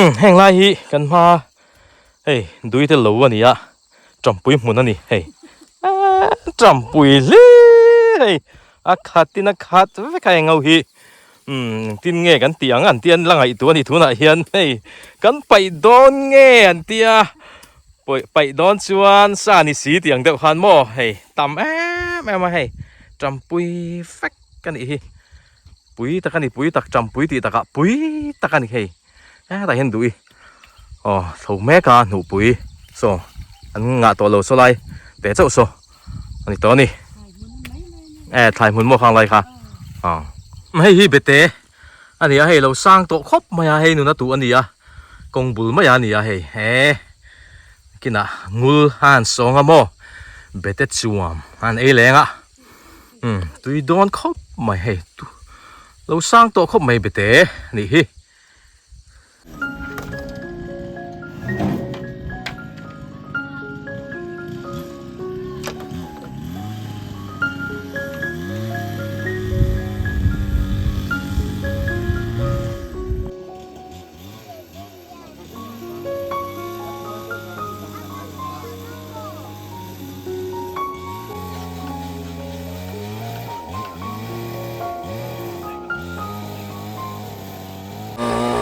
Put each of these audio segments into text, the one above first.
Umm heng lai hi kan hma hei dui te lo a ni a tampui hmun a ni hei eee tampui hlir hei a khat in a khat vek a eng ho hi umm engtin nge kan tih ang an tia an la ngaihtuah a ni tunah hian hei kan paih dawn nge an tia paih paih dawn chuan sa ni si tih ang deuh khan maw hei tam em em a hei tampui vek a nih hi. Pui tak a ni pui tak tampui tih takah pui tak a ni hei hetah hian duh i aw chho mek a hnuhpui saw an ngah tawh lo saw lai teh chauh saw a ni tawh a ni e thlai hmun maw khang lai kha aw hei hi bete a ni a hei lo sang tawh khawp mai a hei nuna tuh a ni a kawng bul mai a ni a hei he kinah ngul a han sawng a maw bete chuam a han ei leng a. Umm tui dawn khawp mai hei tu lo sang tawh khawp mai bete nih hi.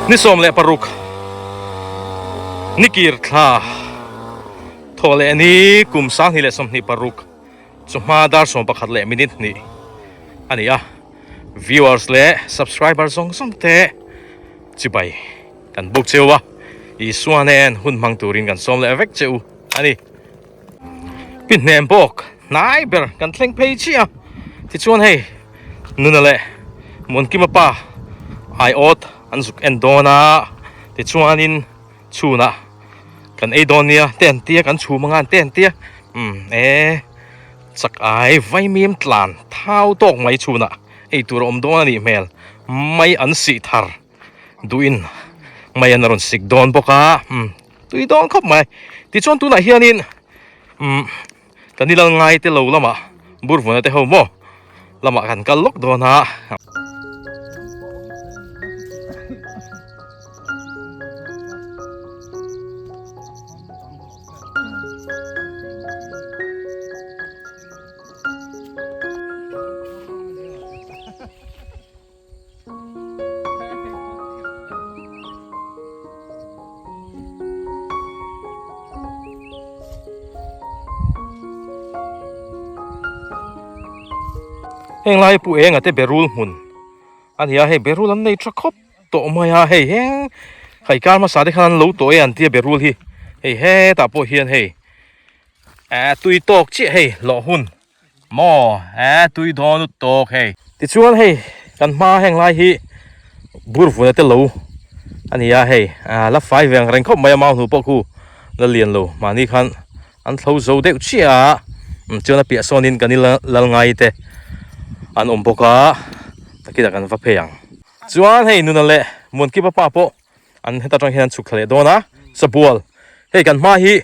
Ni 16 nikir thla thaw leh ni kum 2026 chawhma dar 11 leh minute hnih a ni a viewers leh subscriber zawng zawng te chibai. Kan buk cheu a, Isua nen hun hmang turin kan sawm leh vek che u a ni. Pi hnem bawk hnai ber kan thleng phei chiah a, tichuan hei Nuna leh Muankima pa aiawt an zuk en dawn a, tichuanin chhunah kan ei dawn nia te an tia kan chhum anga an te an tia umm e chak ai vaimim tlan thau tawk mai chhunah ei tur a awm dawn a nih hmel mai an sih thar. Duhin mai an rawn sik dawn bawk a umm tui dawn khawp mai tichuan tunah hianin umm kan i lal ngai te lo lamah burvuna te ho maw lamah kan kal lawk dawn a. Heng lai pu enga te berul hmun a ni a hei berul an nei tha khawp tawh mai a hei heng haikar hmasa te khan an lo tawh e an tia berul hi hei hetah pawh hian hei eh tui tawk chiah hei hlawh hun. Maw e tui dawn ut tawk hei. Tichuan hei kan hma heng lai hi bur vuna te lo a ni a hei la fai ve ang reng khawp mai a mau hnu pawh khu la lian lo mahni khan an thlo zo deuh chiah a chuan a piah sawn in kan i lal ngai te an awm bawk a takin ah kan va phei ang. Chuan hei nuna leh Muankipa pa pawh an heta tang hian an chhuk thla leh dawn a sabual hei kan hma hi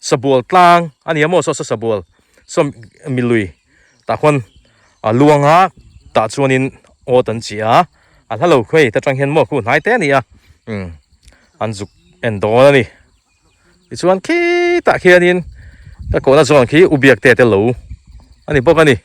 sabual tlang a ni a maw saw saw sabual. Saw milui tah khuan a luang a tah chuanin awt an chi a a hla lo khawi ta tang hian maw khu hnai te a ni a umm an zuk en dawn a ni tichuan khitah khianin ka kohna zawn khi u biak te te lo a ni bawk a ni.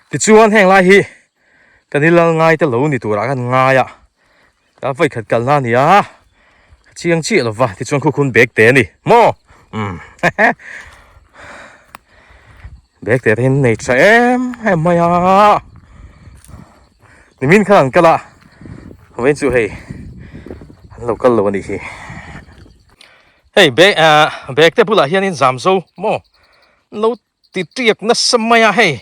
Tichuan heng lai hi kan i lal ngai te lo ni turah khan ngai a ka vawi khat kalna a ni a ka chiang chiah lo va tichuan khu khun bag te a ni maw umm bag te te hi an nei tha em em mai a nimin khan an kal a vawiin chu hei an lo kal lo a nih hi hei bag ah bag te bulah hianin zam zo maw an lo ti tiak nasa mai a hei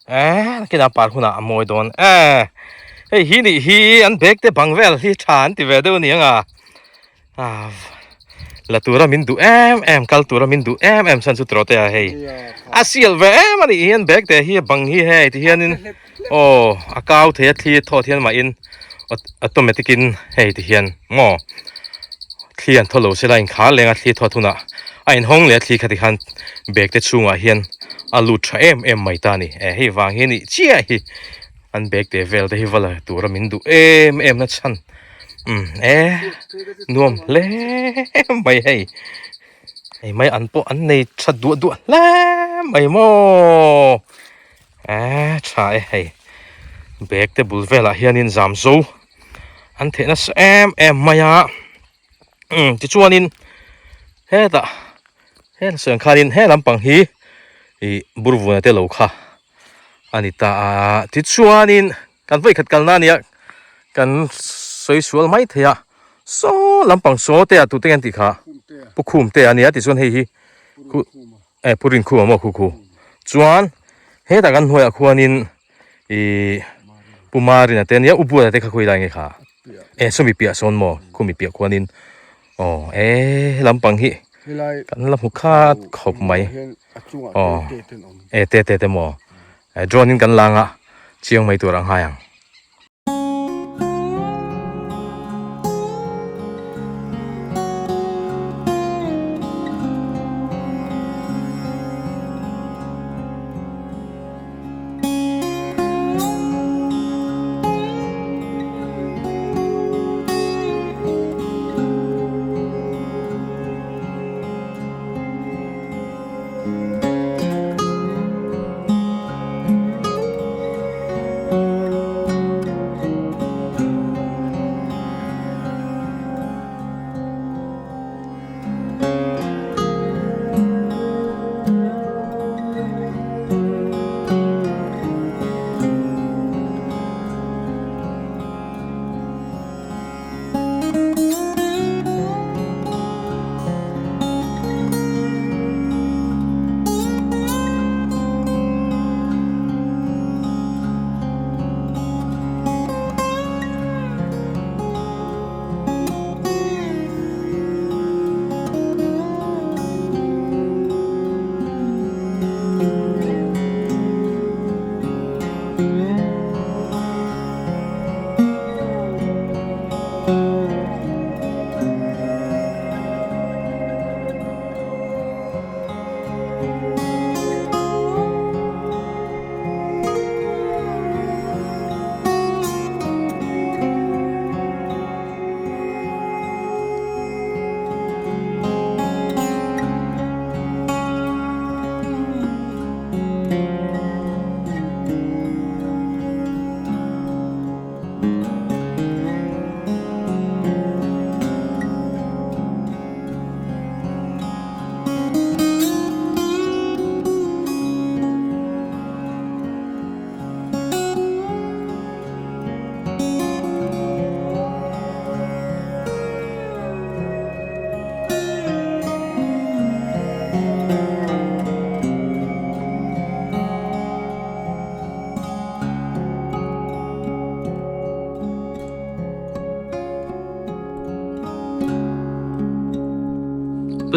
eh nakinah par hunah a mawi dawn eh hei hi nih hi an bag te bang vel hi tha an ti ve deuh a ni ang a ah la tura min duh em em kal tura min duh em em chuan chu tawh te a hei a sial ve em a nih hian bag te hi a bang hi hei ti hianin aw a kau thei a thli a thawt hian mahin. Automatic in hei ti hian maw thli an thaw lo se la inkhar leng a thli a thawt hunah a inhawng leh a thli kha tikhan bag te chhungah hian a lut tha em em mai ta a ni. Eh hei vang hi a nih chiah hi an bag te vel te hi va la tura min duh em em na chhan umm eh nuam hle mai hei. Hei mai an pawh an nei tha duah duah hle mai maw eh tha e hei bag te bul velah hianin zam zo an theih nasa em em mai a umm tichuanin hetah he sawi ang khanin he lampang hi ih burvuna te lo kha a ni ta a tichuanin kan vawikhat kalna a nia kan sawi sual mai thei a saw lampang saw te ah tute nge an tih kha pu khum te a nia tichuan hei hi khu eh pu rinkhuma maw khu khu chuan hetah kan hnuaiah khuanin ih pu marina te ania u buata te kha khawi lai nge kha eh sawmi piah sawn maw khumi piah khuanin aw eh lampang hi kan la hmu khat khawp mai aw eh te te te maw eh drone in kan lang a chiang mai tur ang hai ang.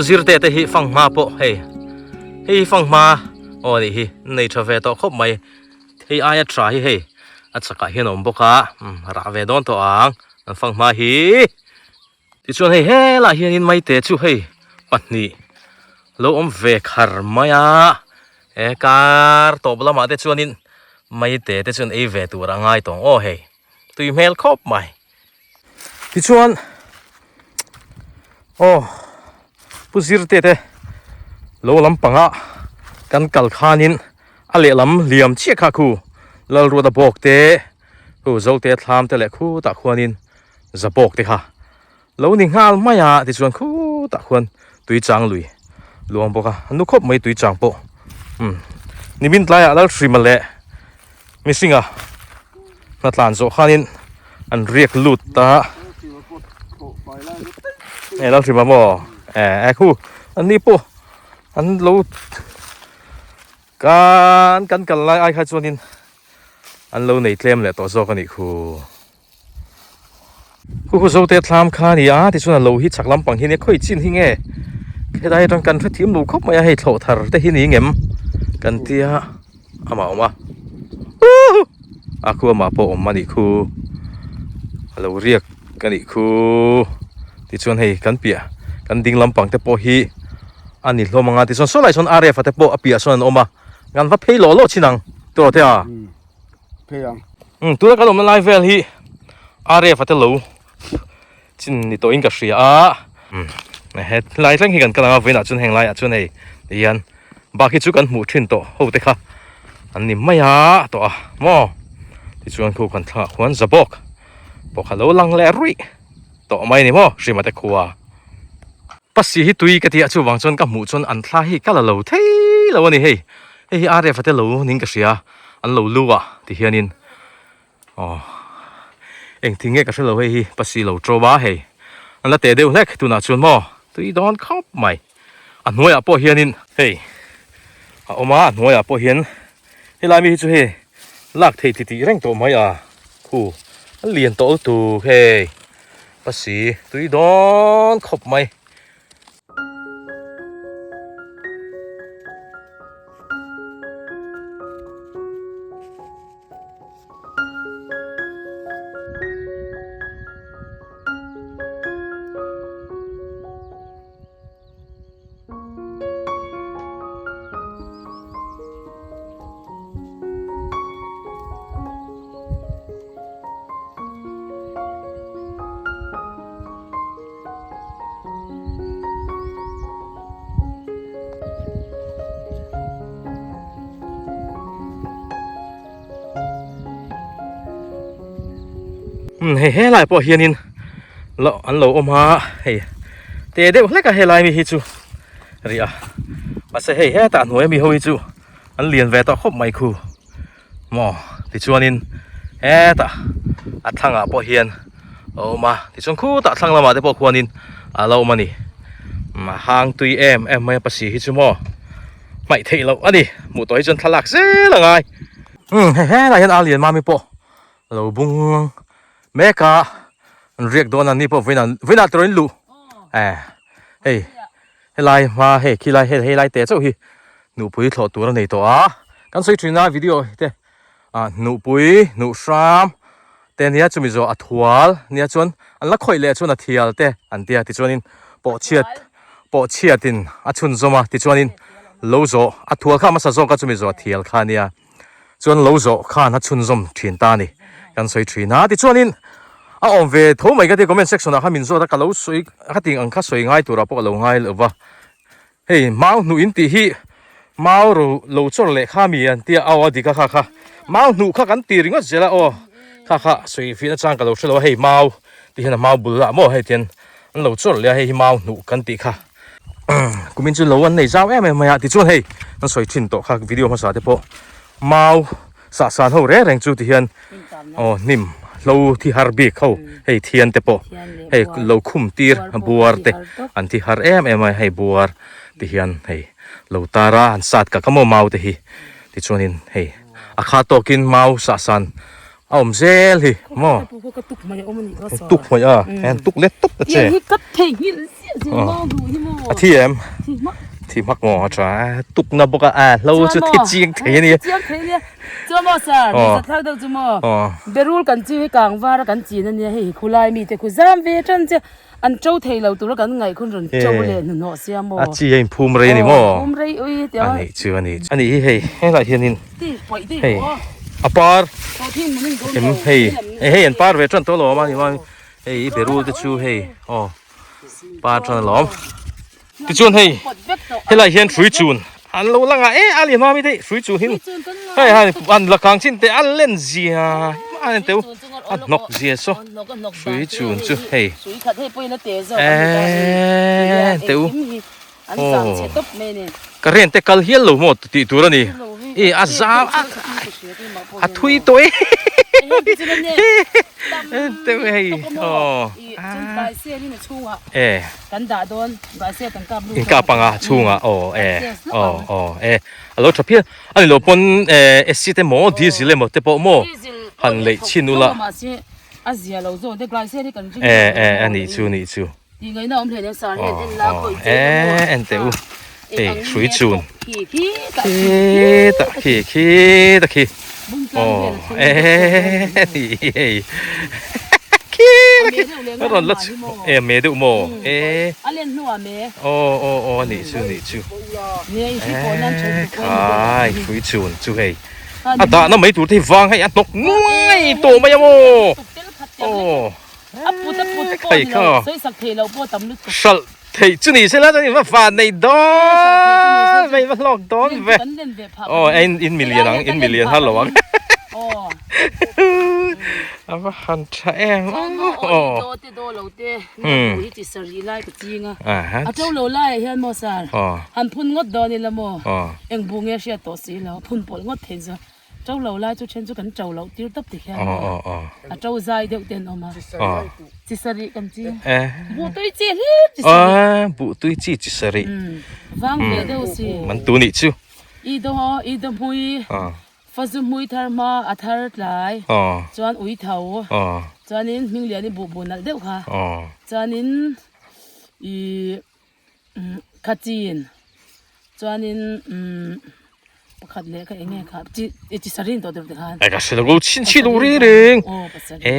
Zirte te hi fanghma pawh hei hei hi fanghma aw nih hi nei tha ve tawh khawp mai hei aia tha hi hei a chakah hian a awm bawk a rah ve dawn tawh ang an fanghma hi. Tichuan hei helaiah hianin maite chu hei pahnih lo awm ve khar mai a, he kar tawp lamah te chuanin maite te chuan ei ve tur a ngai tawng aw hei tui hmel khawp mai. Tichuan aw Pu Zirte te lo lampanga kan kal khanin a lehlam liam chiah kha khu Lalruata bawk te Khu Zote thlam te leh khutah khuanin zapawk te kha lo ni nghal mai a tichuan khutah khuan tui chang lui luang bawk a a nu khawp mai tui chang pawh umm nimin tlaiah Lalhrima leh mihringa hnatlan zawh khanin an riak lut ta eh Lalhrima maw eh eh khu an ni pawh an lo kan kan kal lai ai kha chuanin. An lo nei tlem leh tawh zawk a nih khu. Khu khu Zote thlam kha a ni a tichuan a lo hi chhak lampang hi nia khawi chin hi nge helai atang kan hrethiam lo khawp mai a hei thlawh thar te hi ni ngem kan tia amah awm a a khu amah pawh awm a nih khu. A lo riak a nih khu. Tichuan hei kan piah kan ding lampang te pawh hi a ni hlawm ang a. Tichuan saw lai sawn RF-a te pawh a piah sawn an awm a. Kan va phei lawh lawh chin ang tawh te a. Phei ang. Umm tuna kan awmna lai vel hi RF-a te lo chin ni tawhin ka hria a. Umm he lai thleng hi kan kal ang a vawiinah chuan heng laiah chuan hei tihian bak hi chu kan hmuh thin tawh ho te kha an ni mai a tawh a maw tichuan khu kan thlangah khuan zabawk pawh kha lo lang leh ruih tawh mai a ni maw Hrima te khua. Pasi hi tui ka ti a chuvang chuan ka hmuh chuan an thla hi ka la lo thei lo a ni hei hei hi RF-a te lo ning ka hria an lo lu a ti hianin aw engthing nge ka hre lo hei hi pasi lo ṭawm a hei an la teh deuh hlek tunah chuan maw tui dawn khawp mai a hnuaiah pawh hianin hei a awm a a hnuaiah pawh hian helai mi hi chu hei lak thei ti tih reng tawh mai a khu a lian tawh lutuk hei. Pasi tui dawn khawp mai. Umm hei helai pawh hianin loh an lo awm a hei te deuh hlek a helai mi hi chu ri a mahse hei hetah hnuai ami ho hi chu an lian ve tawh khawp mai khu. Maw tichuanin hetah a thlangah pawh hian a awm a tichuan khutah thlang lamah te pawh khuanin a lo awm a ni a hang tui em em mai a pasi hi chu maw hmaih theih loh a ni hmuh tawh hi chuan thlalak zel a ngai umm hei helaiah hian a lian mami pawh a lo bung mek a an riak dawn a ni pawh vawiinah vawiinah tawrh in luh eh hei. Helai hma hei khilai hei helai teh chauh hi hnuhpui thlawh tur a nei tawh a kan sawi thin a video te ah hnuhpui hnuh hram te nia chumi zawh a thual nia chuan an la khawih leh chuan a thial te an tia tichuanin pawh chhiat pawh chhiatin a chhunzawm a tichuanin lo zawh a thual kha hmasa zawk a chumi zawh a thial kha nia chuan lo zawh khan a chhunzawm thin ta a ni kan sawi thin a tichuanin a awm ve tho mai ka ti comment section ah khan min zawt a ka lo sawi ka tih ang kha sawi ngai turah pawh ka lo ngai lo va hei mau hnuh in tih hi mau ro lo chawr leh kha mi an tia aw a dik a kha kha mau hnuh kha kan ti ringawt zel a aw kha kha sawi fih na chang ka lo hre lo a hei mau tih hian a mau bul ah maw hei tian an lo chawr leh a hei hi mau hnuh kan tih kha. Kumin chu lo an nei zau em em mai a tichuan hei an sawi thin tawh kha video hmasa te pawh mau sah san ho reng reng chu tihian aw hnim hlo thi har bik ho hei thian te pawh hei lo khum tir buar te an thi har em em a hei buar tihian hei lo tar a an sat kak a maw mau te hi tichuanin hei a kha tawkin mau sah san A awm zel hi maw? Tuk hmawih a, en tuk let tawp ta che. A thi em? Thi hmak maw a tha a, tuk na bawk a, a hlo chu thi chiang thei a nia. Chiang thei a nia. Chuan maw sir, mi zathlak deuh chu maw? Berul kan chi hi kang var a kan chin a nia, hei hi khulai mi te khu zam ve tan che. An to thei lo tura kan ngaih khun rawn to leh hnuhnawh sia maw? A chi a inphum rei a ni maw? Phum rei ui hetiang a. A nih chu a nih chu. A nih hi hei helaiah hianin hei a par em hei hei an par ve tan tawh alawm a ni maw hei i berul te chu hei aw par tan alawm. Tichuan hei helaiah hian hrui chun an lo lang a e a lian hma mi te hrui chun hi hei han an la kang chin te a len zia a en teu a hnawk zia saw hrui chun chu hei e teu aw current te kal hial lo maw tih tur a ni e a zam a a thui tawh e teu hei aw e. Kan dah dawn, Gaise kan kap lut. In kap anga chhungah aw e aw aw e a lo tha phian a ni lo pawn e acid emaw diesel emaw te pawh maw han leih chhin ula. A zia lo zawk te Gaise hi kan ring e e a nih chu nih chu. Tih ngaihna awm hle nen sar hian en la khawih che e en teh u hei hrui chun khi ta khi khi ta khi aw e hei. khi la khi a rawn la chhu e me deuh maw e a len hnuah me aw aw aw a nih chu nih chu e khai hrui chun chu hei a dahna mai tur te hi vang hei a hnawk nuai tawh mai a maw aw a put a put pawh ni lo sawisak theih loh pawh tam lutuk hralh theih chu ni sela chuan in va van nei dawn ve in va hlawk dawn ve aw in in milian ang in milian har lo ang a va han tha em aw te do lo te hi chi sarih lai ka ching a a to lo lai ah hian maw sir han phun ngawt dawn ila maw eng bu nge hriat tawh si lo phun pawlh ngawt theih chu To lo lai chu then chu kan to loh tir tawp ti hian a to zai deuh te an awm a. Chi sarih kan chi. Buh tui chi hlir chi sarih. Buh tui chi chi sarih. Vang ve deuh si. Man tu nih chu. I do i do hmui. Fazu hmui thar hma a thar tlai. Chuan ui tho. Chuanin hming lian i buh buh nalh deuh kha. Chuanin i Kha chin chuanin umm pakhat leh kha eng nge kha chi chi sarin tawh deuh te khan. E ka hre lo chin chhi duh ri reng e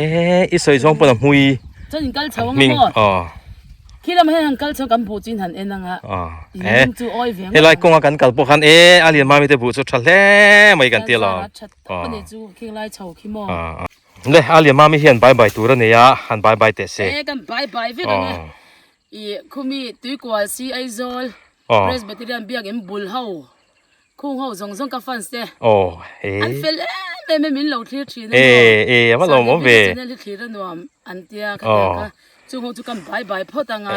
i sawi zawng pawn a hmui chuan in kal chho ang maw aw khi lamah hian han kal chho kan buh chu in han en ang a e in chu awi ve helai kawnga kan kal pawh khan e a lian mami te buh chu tha hle mai kan ti alawm tha tak ani chu khing lai chho khi maw le a lian mami hian bye bye tur a nei a han bye bye teh se e kan bye bye vek ang e Ih khumi Tuikual si Aizawl Presbyterian biakinn bul ho khung ho zawng zawng ka fans te an fel em em e min lo thlir thin a maw Sir David channel hi thlir a nuam an tia ka tia kha chung ho chu kan bai bai phawt ang a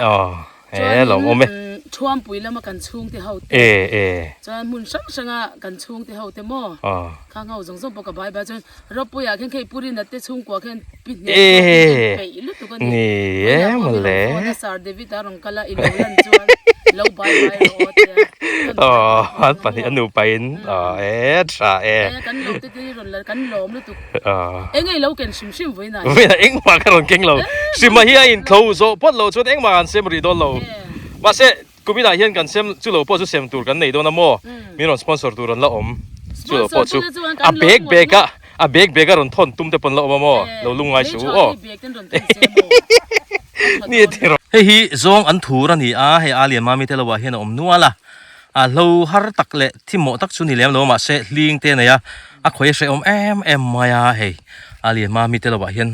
chuanin Thuampui lama kan chhungte ho te chuan hmun hrang hranga kan chhungte ho te maw khang ho zawng zawng pawh ka bai bai chuan Ropuiah khen khei Purina te chhungkua khen pi hne pawh hi en peih lutuk a ni. Ni Vawiinah e pawh mi mawle. rawn phone a Sir David a rawn kal a i lo lan chuan lo bai bai rawh aw tia kan bai Aw bai phawt an ang pahnih maw. a nupa in aw e tha e. E kan lo te te hi rawn la kan lawm lutuk. Aw. Eng nge i lo ken hrim hrim vawiinah hian. Vawiinah engmah ka rawn keng lo. Hrima hi a intho zawh phawt loh chuan engmah an sem rih dawn lo. Mahse Kuminah hian kan sem chu lo pawh chu sem tur kan nei dawn a maw? Min rawn sponsor tur an la awm chu lo pawh chu a bag bag a a bag bag a rawn thawn tum te pawn la awm a maw? Lo lungngai suh u aw. Ni ti rawh. Hei hi zawng an thur a ni a, hei a lian mami te lo ah hian a awm nual a, a hlo har tak leh thimawh tak chu ni lem lo mahse hling te a nei a, a khawi a hrehawm em em mai a hei a lian mami te lo ah hian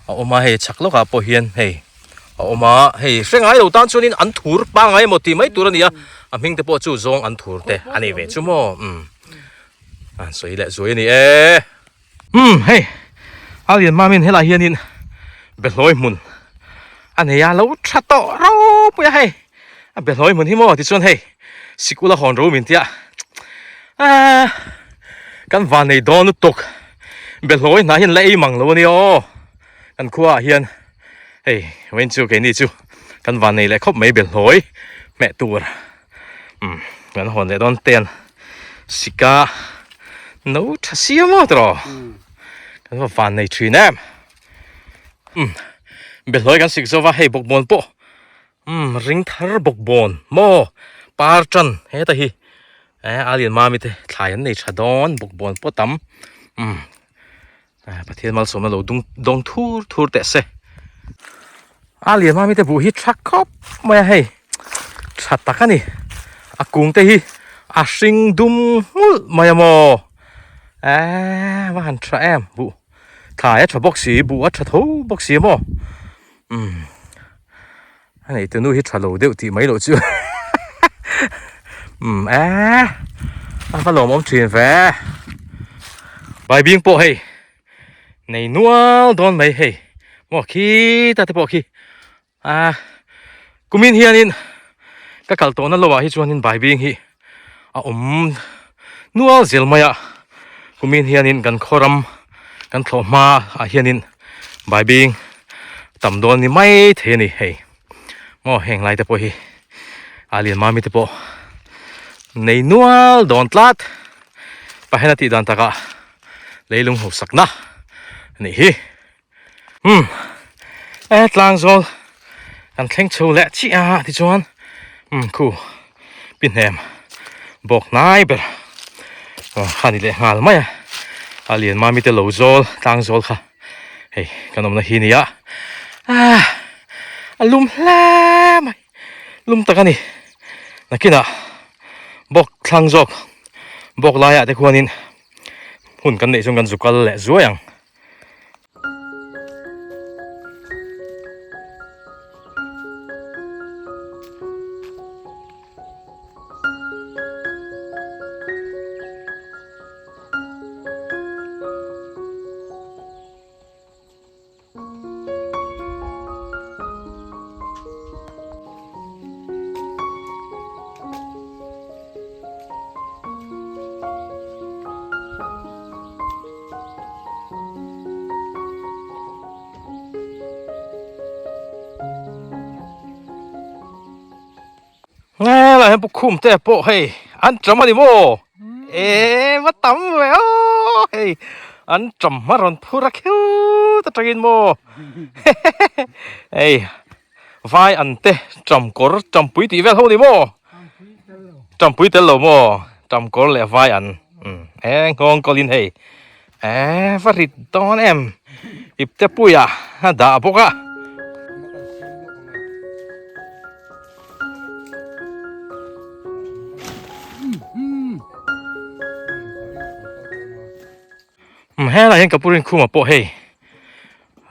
a awm a, hei chhak lawkah pawh hian hei. a awm a hei hre ngai lo tan chuanin an thur pangai emaw tih mai tur a ni a a hming te pawh chu zawng an thur te a ni ve chu maw umm an sawi leh zuai a ni e umm hei a lian mamin helai hianin behlawi hmun a nei a lo tha tawh ropui a hei a behlawi hmun hi maw tichuan hei sikul a hawn ro min tia ah kan van nei dawn lutuk behlawi hnah hian la ei mang lo a nia aw. Kan khua ah hian hei vawiin chu keini chu kan van nei leh khawp mai belhlawi hmeh tur umm kan hawn leh dawn ten sika no tha siam maw tiraw kan va van nei thin em umm belhlawi kan sik zova hei bawkbawn pawh umm ring thar bawkbawn maw par tan heta hi eh a lian mami te thlai an nei tha dawn bawkbawn pawh tam umm. Pathian malsawmna lo dung dawng thur thur teh se. A lian mami te buh hi tha khawp mai a hei tha tak a ni. A kung te hi a hring dum nghulh mai a maw. Eee va han tha em buh thlai a tha bawk si buh a tha tho bawk si a maw. Umm a nei tunu hi tha lo deuh tih mai loh chu umm eee a va lawmawm thin ve baibing pawh hei nei nual dawn mai hei maw khita te pawh khi a kumin hianin ka kal tawhna lo ah hi chuanin baibing hi a awm nual zel mai a kumin hianin kan khaw ram kan thlawh hma ah hianin baibing tam dawn ni mai thei a ni hei maw heng lai te pawh hi a lian mami te pawh nei nual dawn tlat pahena tih dan takah leilung hausakna a nih hi. Umm e tlang zawl kan thleng chho leh chiah a tichuan umm khu pi hnem bawk hnai ber aw kha ni leh nghal mai a a lian mami te lo zawl tlang zawl kha hei kan awmna hi nia. Ah a lum hle mai lum tak a ni nakinah bawk thlang zawk bawk laiah te khuanin hun kan neih chuan kan zu kal leh zuai ang. Helai hian pu khum te pawh hei an ṭam a ni maw e va tam ve aw hei an ṭam hma rawn phur a khiu ta tangin maw hei vai an te ṭam kawr ṭampui tih vel ho ni maw ṭampui tel lo maw ṭam kawr leh vai an e nghawng kawlin hei e va rit dawn em ipte puia a dah bawk a. Helai hian Kapurin khumah pawh hei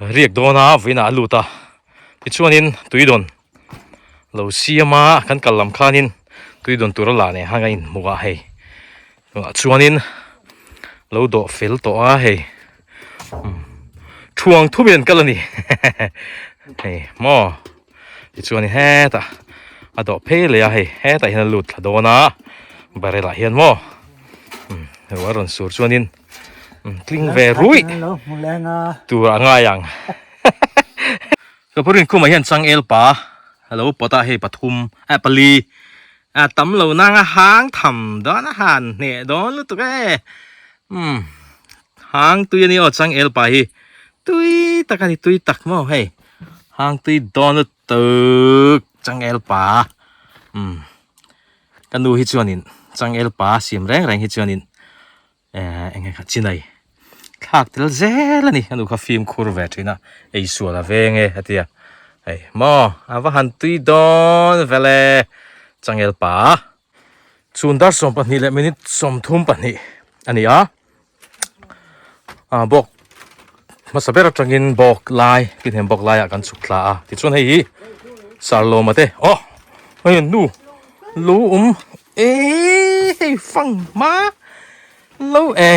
riak dawn a vawiinah a lut a tichuanin tuidawn lo siam a kan kal lam khanin tuidawn tur a la nen khan kan inhmu a hei tunah chuanin lo dawh fel tawh a hei thuang thum in an kal a ni hei maw. Tichuan hetah a dawh phei leh a hei hetah hian a lut thla dawn a barrel ah hian maw ruah a rawn sur chuanin tling ve ruih tur a ngai ang ka pu rinkhumah hian changel pa a lo pawt a hei pathum eh pali a tam lo nang a hang tham dawn a han hneh dawn lutuk e umm hang tui a ni aw changel pa hi tui tak a ni tui tak maw hei. Hang tui dawn lutuk changel pa umm ka nu hi chuanin changel pa siam reng reng hi chuanin ehh eng nge kha chinai thlak tel zel a ni ka nu kha fimkhur ve thin a ei sual a veng e a ti a hei maw a va han tui dawn vel e changel pa chhun dar 12 leh minute 32 a ni a. Ah bawk hmasa ber atangin bawk lai tinhem bawk laiah kan chhuk thla a tichuan hei hi sarlawma te aw hei an nu lo awm eee hei fang hma lo e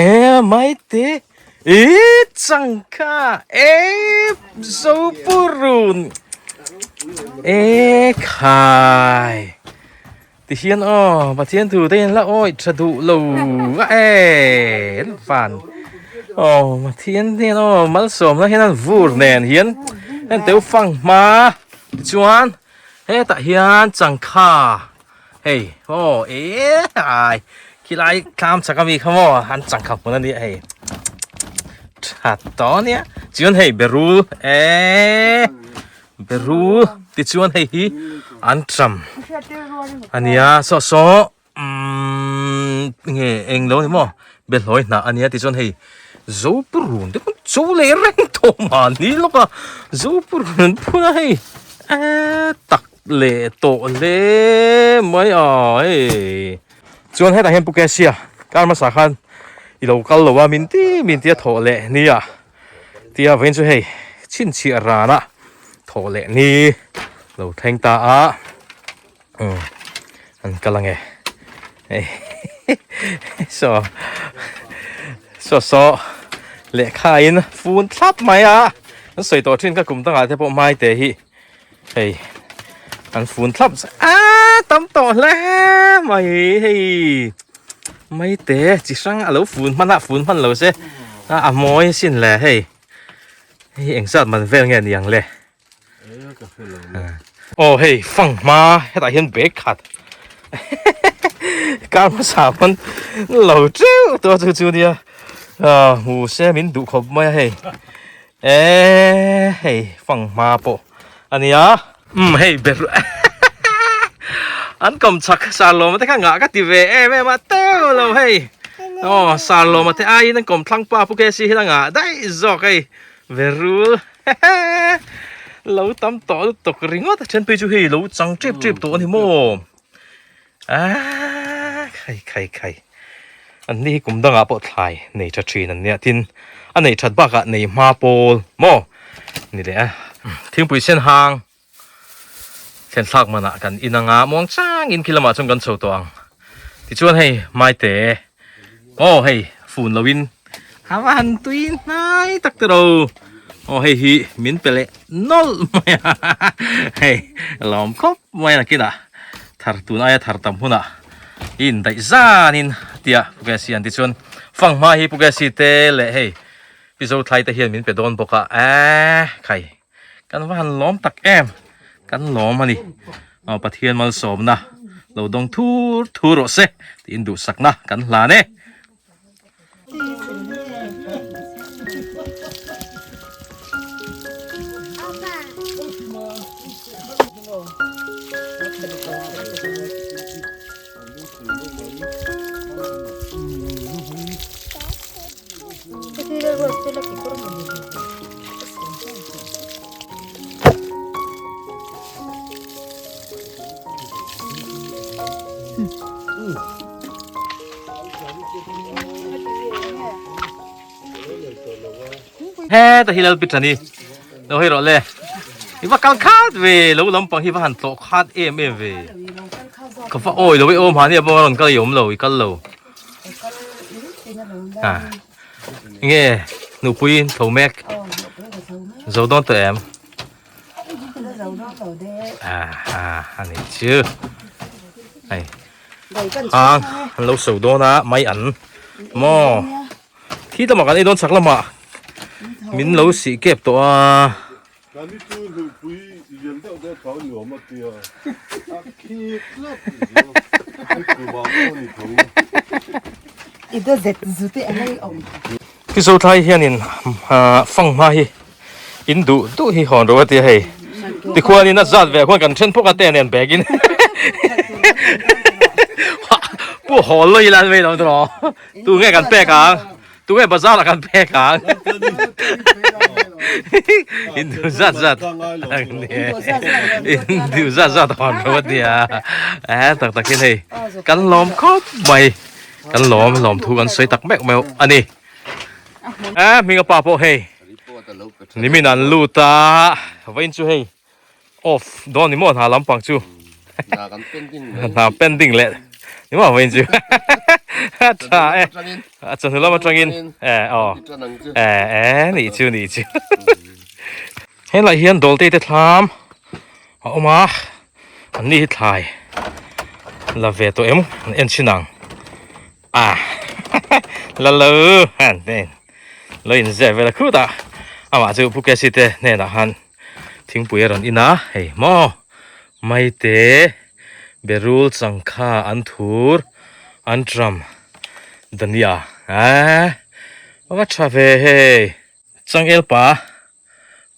mai te eee changkha eee zopurun eee khai. Ti hian aw Pathian thu te hian la awih tha duh lo a e an van aw Pathian hian aw malsawmna hian an vur nen hian heng teu fang hma tichuan hetah hian changkha hei aw e ai khilai tlam chak ami kha maw an changkha hmun a nia hei tha tawh ania chuan hei berul e. Berul tichuan hei hi an tram a nia saw saw umm nge eng lo ni maw behlawi hnah a nia tichuan hei zopurun te pawh cho leh reng tawh mahni lawk a zopurun an phun a hei eee tak leh tawh hle mai a hei chuan hetah hian pu Kesia kar hmasa khan i lo kal lo a min ti min tia thawh leh nia. Tia vawiin chu hei chhinchhiah rana thawh leh ni lo thleng ta a umm an kal ange hei saw saw saw lehkha in fun thlap mai a an sawi tawh thin ka kum dangah te pawh hmai te hi hei an fun thlap a tam tawh hle mai hei mai te chi hrang a lo fun hman a fun hman lo se a a mawi asin le hei hei eng zat man vel nge niang le aw hei fang hma hetah hian bag khat kar hmasa pawn lo teuh tawh chu chu nia hmu se min duh khawp mai a hei. Eee hei fang hma pawh a nia umm hei ber an kawm chak sarlawma te kha ngah ka ti ve em em a teuh lo hei aw sarlawma te aiin an kawm thlang pa pu kc hian a ngah daih zawk hei verul Lo tam tawh lutuk ringawt a then phei chu hei lo chang tep tep tawh a ni maw aaa khai khai khai an ni hi kum dangah pawh thlai nei tha thin an nia tin a neih that bakah nei hma pawl maw ni leh a thingpui sen hang thlen thlak manah kan in anga muang changin khi lamah chuan kan chho tawh ang tichuan hei maite aw hei fun loin a va han tui hnai tak te ro aw hei hi min pe leh nawlh mai a hei lawm khawp mai a nakinah thar tun aia thar tam hunah i indaih zanin tia Pukesi an tichuan fanghma hi Pukesi te leh hei Pi Zothlai te hian min pe dawn bawk a eee khai. Kan va han lawm tak em kan lawm a ni aw Pathian malsawmna lo dawng thur thur rawh se tiin duhsakna kan hlan e. Heta hi Lalpi Thani lo hei rawh le i va kal khat ve lo lampang hi va han tlawh khat em em ve ka va awi lo e awm ha nia pawh a rawn kal i awm lo i kal lo a nge nupui tho mek zo dawn tawh em a a ani chu hei hang an lo so dawn a mai an maw khi lamah kan ei dawn chak lamah min lo sih kep tawh a. Kani chu hlupui lian deuh deuh tho nuam a tia a khik tlat zel a kumah pawh ni tho. I da zet zut e a ngei awm. Khi zo thlai hianin fanghma hi in duh duh hi hawn ro a tia hei tikhuanin a zat ve khuan kan then phawk a te nen bag in pu hawl lo ila an vei lo tawh tu nge kan pek ang. Tunge bazar ah kan pek ang. Indu zat zat. Indu zat zat hon ro ania. Eh tak takin hei kan lawm khawp mai. Kan lawm lawm thu kan sawi tak mek mai ani. Eh hminga pa pawh hei. Nimin an lut a. Vawiin chu hei off dawn ni maw hna lampang chu hna pending leh ni maw vawiin chu a tha e a chawhnu lam atangin e aw e e nih chu nih chu helai hian dawlte te thlam a awm a an ni hi thlai la ve tawh em an en chhin ang a la lo han lo in zep vel a khutah amah chu Pu Kesi te hnenah khan. Thingpui a rawn in a, hei maw maite berul changkha an thur an tram dania eee a va tha ve hei changel pa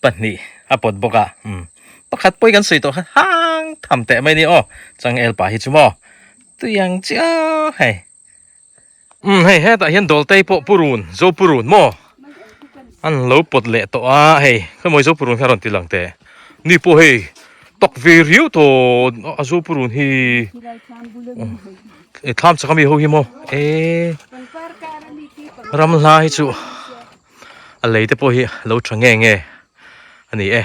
pahnih a pawt bawk a umm pakhat pawh hi kan sawi tawh khan hang tham teh mai a ni aw changel pa hi chu maw tui ang chiah hei. Umm hei hetah hian dawltei pawh purun zo purun maw an lo pawt leh tawh a hei khawmawi zo purun kha a rawn ti lang teh ni pawh hei tak ve riau tawh a zo purun hi e thlam chak ami ho hi maw e ram hla hi chu a lei te pawh hi lo tha nge nge a ni e.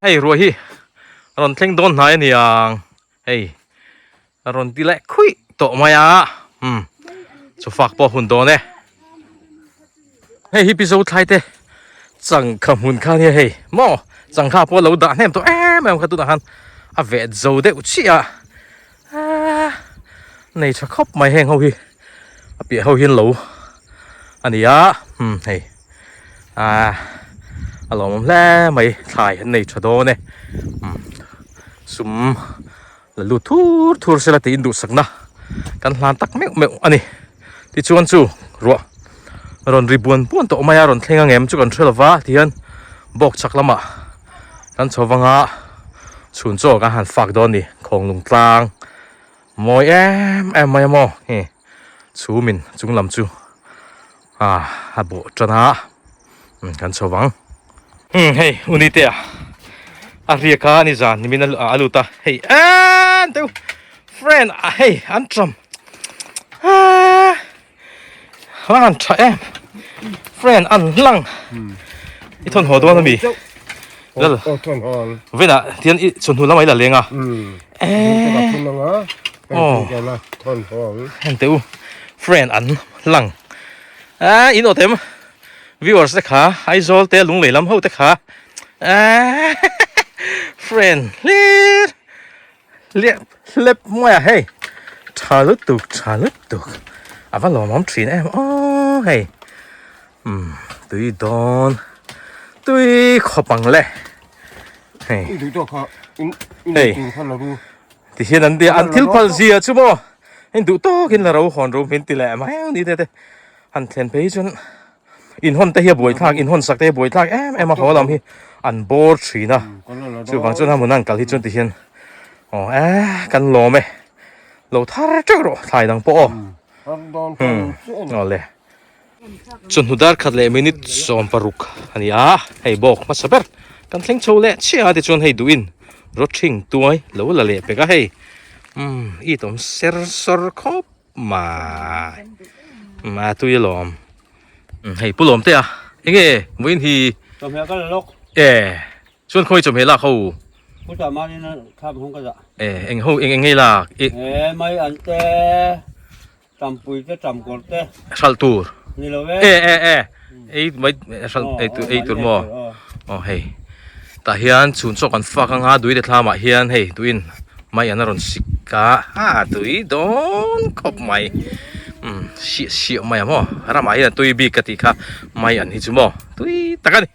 Hei ruah hi a rawn thleng dawn hnai a niang hei a rawn ti leh khuih tawh mai a umm chu fak pawh a hun dawn e hei hi Pizo thlai te changkha hmun kha ania hei maw changkha pawh a lo dah hnem tawh em em kha tunah khan a vet zo deuh chiah a aaa nei tha khawp mai heng ho hi a piah ho hian lo a ni a umm hei. Ahh a lawmawm hle mai thlai an nei tha dawn e umm sum la lut thur thur sela tiin duhsakna kan hlan tak meuh meuh a ni tichuan chu ruah rawn ri buan buan tawh mai a rawn thleng ang em chu kan hre lova tihian bawk chhak lamah kan chho vang a chhun chaw kan han fak dawn a ni khawnglung tlang mawi em em mai a maw hei chhumin chung lam chu. Ah a bawh tan a kan chho vang umm hei unite a a riak a ni zan nimin a lut a hei en teu friend a hei an tram ah han tha em friend an hlang i thawn haw dawn ami lal vena tian i chawhnu lamah i la leng a eh heng teu friend an lang ah in awt em viewers te kha Aizawl te Lunglei lam ho te kha ah friend hlir liah hlep mai a hei tha lutuk tha lutuk a va lawmawm thin em aw hei umm tui dawn tui khawp ang le hei hei. Ti hian an an thil phal zia chu maw heng duh tawkin la ro hawn ro min ti leh mai ang ni te te han thlen phei hi chuan in hawn te hi a buai thlak in hawn sak te hi a buai thlak em em a haw lam hi an bawr thin a chuvang chuan a hmun an kal hi chuan ti hian aw e kan lawm e lo thar teuh rawh thlai dang pawh aw awle. Chawhnu dar khat leh minute 16 a ni a, hei bawk hmasa ber kan thleng chho leh chiah a tichuan hei duhin rawthing tuai lo la leh pek a hei umm i tawm ser sawr khawp mai umm a tui alawm umm hei pu lawm te a enge vawiin hi Chawhmeh ka la lawk. E chuan khawi chawhmeh lak ho. Pu tah manin a thlap hawng ka dah. E eng ho eng eng ngei lak i. E mai an te. Tampui te tam kawr te. Hralh tur. Ni lo e. E e e. Ei mai hralh ei tur ei tur maw. Aw hei. Tah hian chhun chaw kan fak anga dui te thlamah hian hei tuin mai an a rawn sik a a tui dawn khawp mai. Umm siah siah mai a maw. Ramah hian a tui bik ka tih kha mai an hi chu maw tui tak a ni.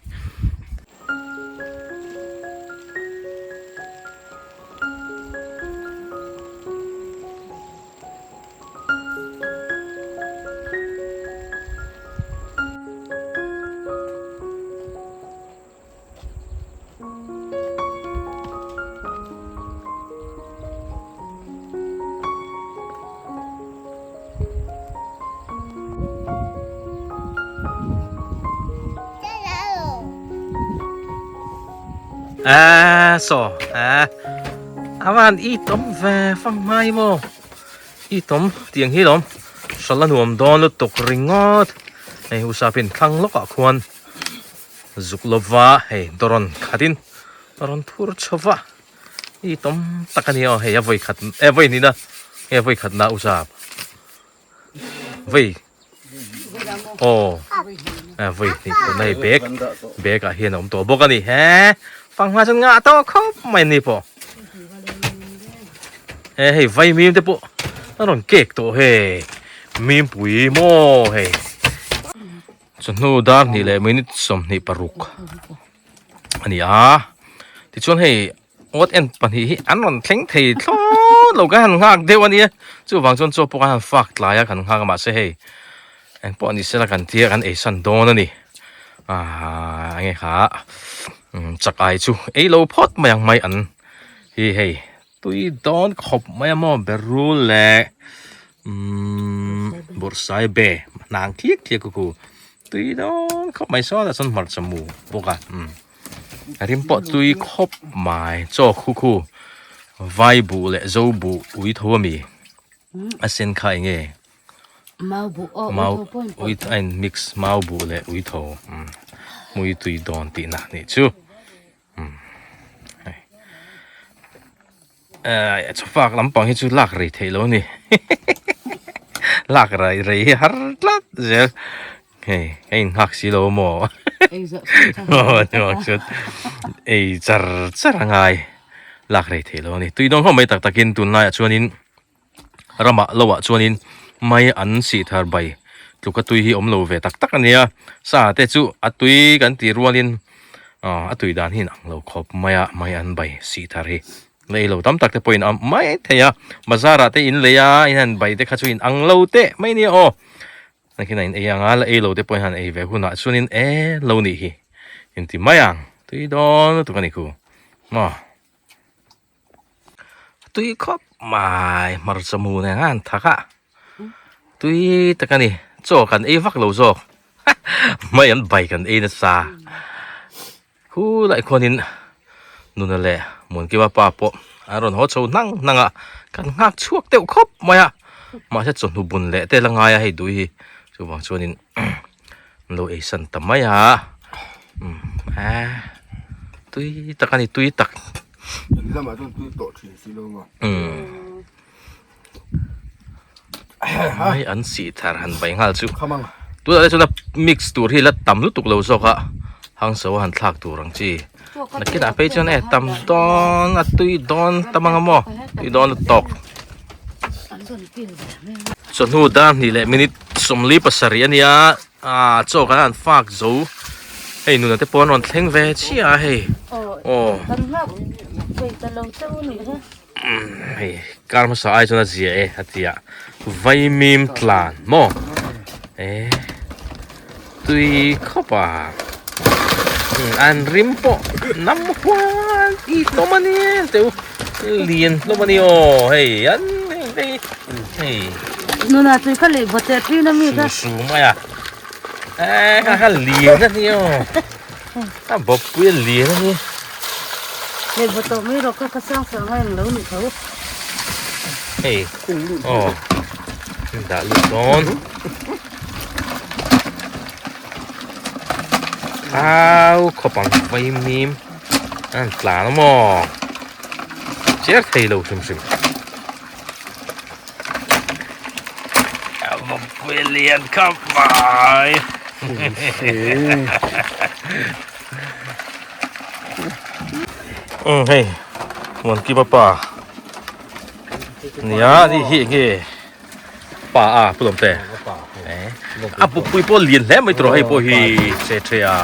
À, so à a van i tawm ve fang mai maw i tawm tiang hi lawm hral a nuam dawn lutuk ringawt hei usapin thlang lawkah khuan zuk lova hei dawrawn khatin a rawn phur chho va i tawm tak a ni aw hei a vawi khat eh vawi hnihna hei a vawi khatna usap Vei aw vei hnih tuna hei bag bag ah hian a awm tawh bawk a ni he fanghma chuan ngah tawh khawp mai ni pawh he hei vai mim te pawh a rawn cake tawh hei mim pui maw hei chawhnu dar hnih leh minute 26 a ni a tichuan hei. Awt en pahnih hi an rawn thleng thei thlawt lo kan han nghak deuh a nia chuvang chuan chaw pawh kan han fak tlai a kan nghak a mahse hei eng pawh ni sela kan tia kan ei san dawn a ni ahh enge kha chak ai chu ei lo phawt mai ang mai an hi hei tui dawn khawp mai a maw berul leh umm bawrhsai be hnang tliak tliak ku tui dawn khawp mai saw tah chuan hmarcha mu bawk a umm. A rim pawh tui khawp mai chaw khu khu vai buh leh zo buh ui tho ami a sen kha eng nge mau buh aw mau ui a in mix mau buh leh ui tho hmui tui dawn tih na nih chu. Eh chawfak lampang hi chu lak rei theih lo a ni lak rei rei hi har tlat zel hei ka innghak si lo maw ei char char a ngai lak rei theih lo a ni tui dawn hlawm mai tak takin tunlaiah chuanin ramah lohah chuanin mai an sih thar bai tluka tui hi awm lo ve tak tak a nia sa te chu a tui kan tih rualin a tui dan hi inang lo khawp mai a mai an bai sih thar hi lei lo tam tak te pawhin a mai thei a bazar ah te in lei a in han bai te kha chu in ang lo teh mai nia aw nakin a in ei ang a la ei lo te pawhin han ei ve hunah chuanin e lo nih hi inti mai ang tui dawn lutuk a ni khu maw. Tui khawp mai hmarcha mu nen a han thak a tui tak a ni chaw kan ei vak lo zawk mai an bai kan ei nasa khulai khuanin nuna leh Muankima pa pawh an rawn haw chho hnang hnang a kan nghak chhuak deuh khawp mai a mahse chawhnu bun leh te la ngai a hei dui hi chuvang chuanin an lo ei san ta mai a umm eh tui tak a ni tui tak. Kan lamah chuan tui tawh thin si lo maw. Umm mai an sih thar han bai nghal chu tunah te chuan a mix tur hi la tam lutuk lo zawk a hangso a han thlak tur ang chi nakinah phei chuan e tam dawn a tui dawn tam ang a maw tui dawn lutuk chawhnu dar hnih leh minute sawmli pasarih a nia. Ah chaw kan han fak zo hei nuna te pawh an rawn thleng ve chiah a hei aw hei kar hmasa ai chuan a zia e a ti a vaimim tlan maw eh tui khawp a an rim pawh nam huan i hlawm a ni teu lian hlawm a ni aw hei an hei hei. Nuna tui kha lei bawt eh thin a mi kha. Su su mai a. Eh kha kha lian a ni aw. A bawppui a lian a ni. Lei bawt tawh mai rawh kha kha sang sang a eng lo ni tho. Hei aw dah lut dawn. Au khawp ang vaimim an tlan a maw. Chiar thei lo hrim hrim. Lian khawp mai um hei Muankipa pa nia ni hi enge pa a pu lawm te a pupui pawh lian hle mai tawh hei pawh hi che the a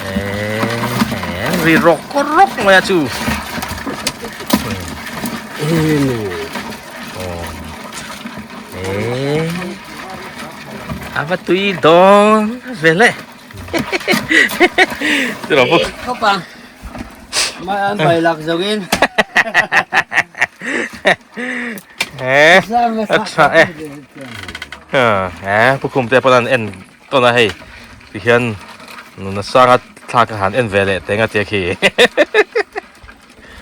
eh ri rawk rawk mai a chu. A va tui dawn ve le Khawp ang mai an bai lak zo in a tha e eh pu khum te pawh an en tawn a hei tihian nuna sanga thlak a han en ve leh teng a tia khi.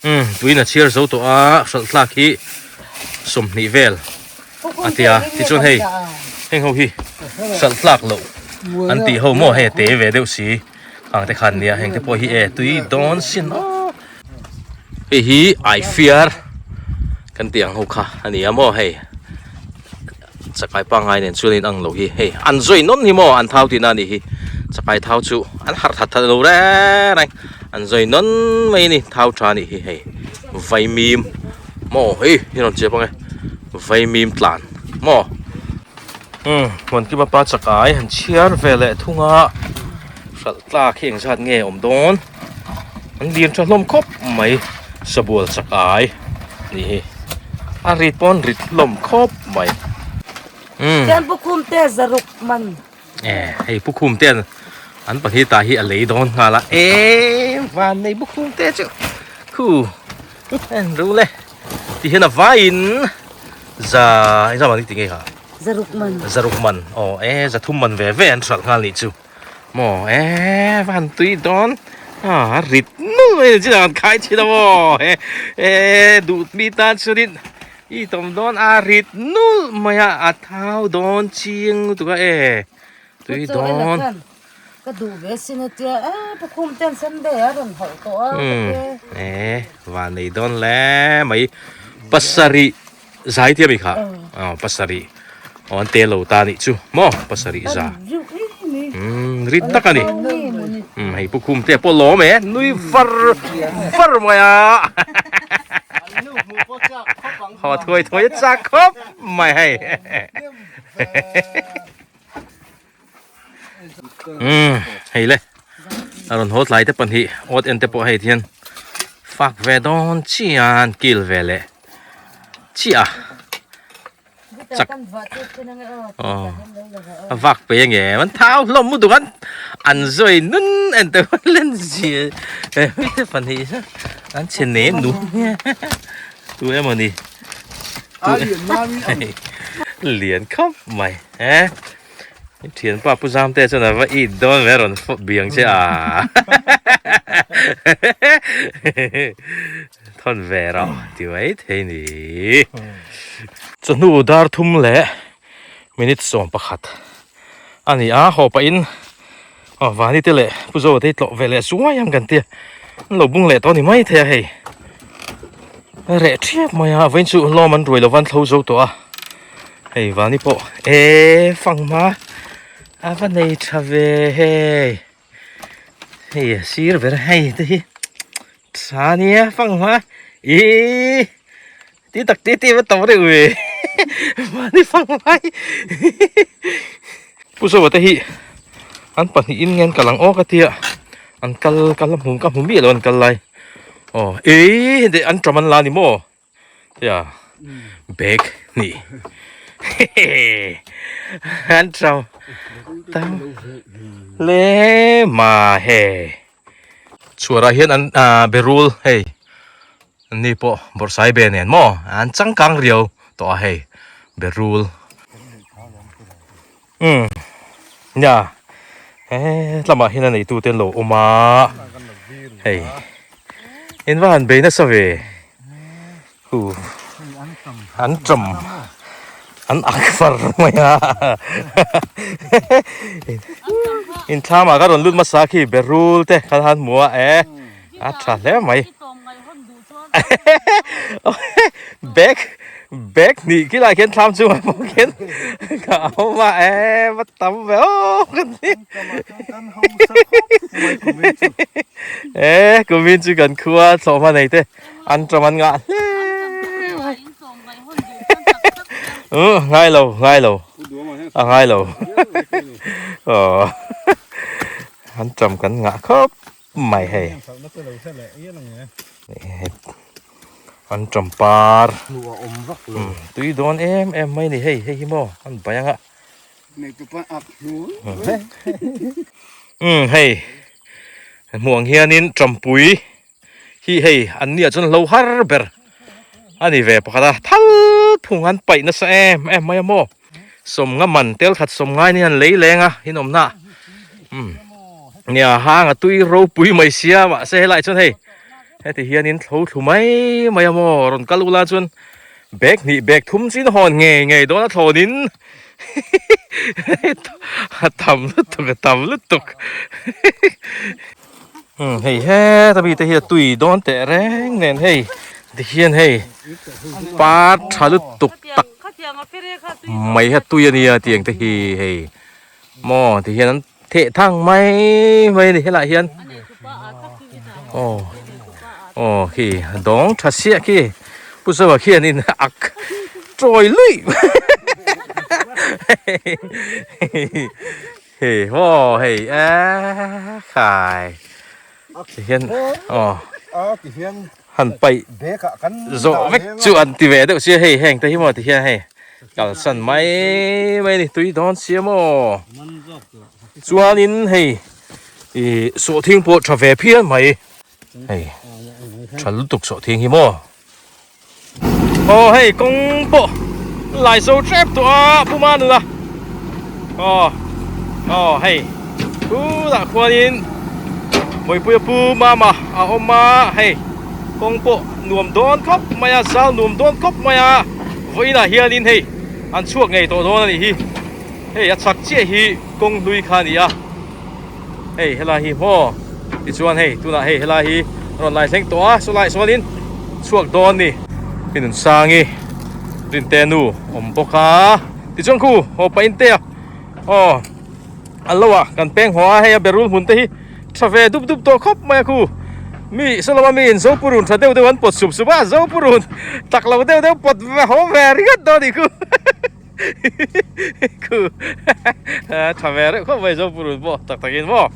Umm tuiin a chhiar zo tawh a hralh thlak hi 20 vel a tia tichuan hei heng ho hi hralh thlak loh an tih ho maw hei a te ve deuh si khang te khan nia heng te pawh hi e tui dawn sin aw hei hi ai fiar kan tih ang ho kha a ni a maw hei chakai pangngai nen chuan in ang lo hi hei an zui nawn hi maw an thau tihna a nih hi chakai thau chu an harh that that lo reng reng an zui nawn mai a ni thau tha a nih hi hei vaimim maw hei hi rawn chep ang e vaimim tlan maw umm Muankima pa chakai han chhiar ve leh thung a hralh tlak hi engzat nge awm dawn an lian tha hlawm khawp mai sabual chakai nih hi a rit pawn rit hlawm khawp mai umm Chuan Pu Khumte zaruk man. Eh hei Pu Khumte an an pahnih tah hi a lei dawn nghal a eh van nei Pu Khumte chu khu en ru le ti hian a vaiin za engzah man ti nge kha Zaruk man. Zaruk man aw eh zathum man ve ve an hralh nghal nih chu. Maw e van tui dawn a rit nul mai ni chin an khai thin a maw e e duh mi tan chuanin i tawm dawn a rit nul mai a a thau dawn chiang lutuk a e tui dawn. Ka duh ve sin a tia e pu khum ten Sunday a rawn hauh tawh a ka tia. E van nei dawn hle mai pasarih zai tia mi kha aw pasarih aw an te lo ta nih chu maw pasarih za umm rit tak a ni umm hei pu khum te pawh lawm e nui var var mai a haw thuai thuai a chak khawp mai hei. Umm hei le a rawn haw tlai te pahnih awt en te pawh hei hian fak ve dawn chian kil ve leh chiah a chak aw a vak pe ange an thau hlawm mu duk an an zawi nun en te pawh len zia he te pahnih an che ne nu tu emaw ni lian khawp mai e. I thianpa Pu Zamte chuan a va it dawn ve a rawn fawp biang che a thawn ve rawh ti mai thei ni. Chawhnu dar thum leh minute 11 a ni a, haw pahin aw Vani te leh Pu Zoa te hi tlawh ve leh suai ang kan tia an lo bung leh tawh a ni mai thei a hei reh thiap mai a vawiin chu hlawm an ruai lo va an thlo zo tawh a. Hei vani pawh e fanghma a va nei tha ve hei hei a sir ber hei te hi tha nia fanghma ihh ti tak ti ti va tam reuh ve vani fanghma hi pu zawh te hi an pahnih in nge an kal ang aw ka tia an kal kal a hmu ka hmu miah lo an kal lai aw ihh an ṭam an la ni maw. Ya bag ni an tram tam le ma he chhuarah hian an berul hei ni pawh bawrhsai be nen maw an changkang riau tawh a hei berul umm nia he lamah hian a neitu te an lo awm a hei in va han bei nasa ve hu an ṭam an ak far mai a in thlamah ka rawn lut hmasa khi berul te kha han hmu a e a ṭha hle mai. Bag bag hnih khi lai khian thlam chungah pawh khian ka awm a e va tam ve aw ka ti e kumin chu kan khua thlawhhma nei te an ṭawm an ngah hle mai uh ngai lo ngai lo a ngai lo aw an ṭawm kan ngah khawp. Mai hei an ṭampar tui dawn em em mai ni hei hei hi maw an bai ang a umm hei hmuh ang hianin ṭampui hi hei an nia chuan hlo har ber a ni ve pakhat a thal phung an paih nasa em em mai a maw sawmnga man tel khat sawm ngai ni han lei leng a inawmna umm nia hang a tui ropui mai sia mahse helai chuan hei heti hianin thlo thlu mai mai a maw rawn kal ula chuan bag hnih bag thum chu in hawn ngei ngei dawn a thlawnin a tam lutuk a tam lutuk umm hei heta mi te hi a tui dawn teh reng nen hei tikhian hei par tha lutuk tak mai hi a tui a nia tiang te hi hei maw ti hian an theh thang mai mai a ni helaiah hian aw aw khi a dawng tha siah khi pu zoa khianin ak tawi luih hei maw hei eee khai ti hian aw han paih zawh vek chu an ti ve deuh sia hei heng te hi maw ti hian hei kalsan mai mai a ni tui dawn sia maw chuanin hei ih sawhthing pawh tha ve phian mai hei tha lutuk sawhthing hi maw aw hei kawng pawh lai zo tep tawh a pu manuna aw aw hei tunah khuanin Mawipuia pu mama a awm a hei kawng pawh nuam dawn khawp mai a zal nuam dawn khawp mai a vawiinah hianin hei an chhuak ngei tawh dawn a nih hi hei a chhak chiah hi kawng hlui kha a ni a. Hei helai hi maw tichuan hei tunah hei helai hi a rawn lai thleng tawh a saw laiah chuanin chhuak dawn a ni. Pi Nunsangi Rinte nu awm bawk a tichuan khu haw pah in te a aw an lo ah kan peng haw a hei a berul hmun te hi tha ve dup dup tawh khawp mai a khu mi saw lama mi in zopurun tha deuh deuh an pawt sup sup a zopurun tak lo deuh deuh pawt ve haw ve ringawt dawn a nih khu. Khu tha ve reuh khawp mai Zopurun pawh tak takin maw.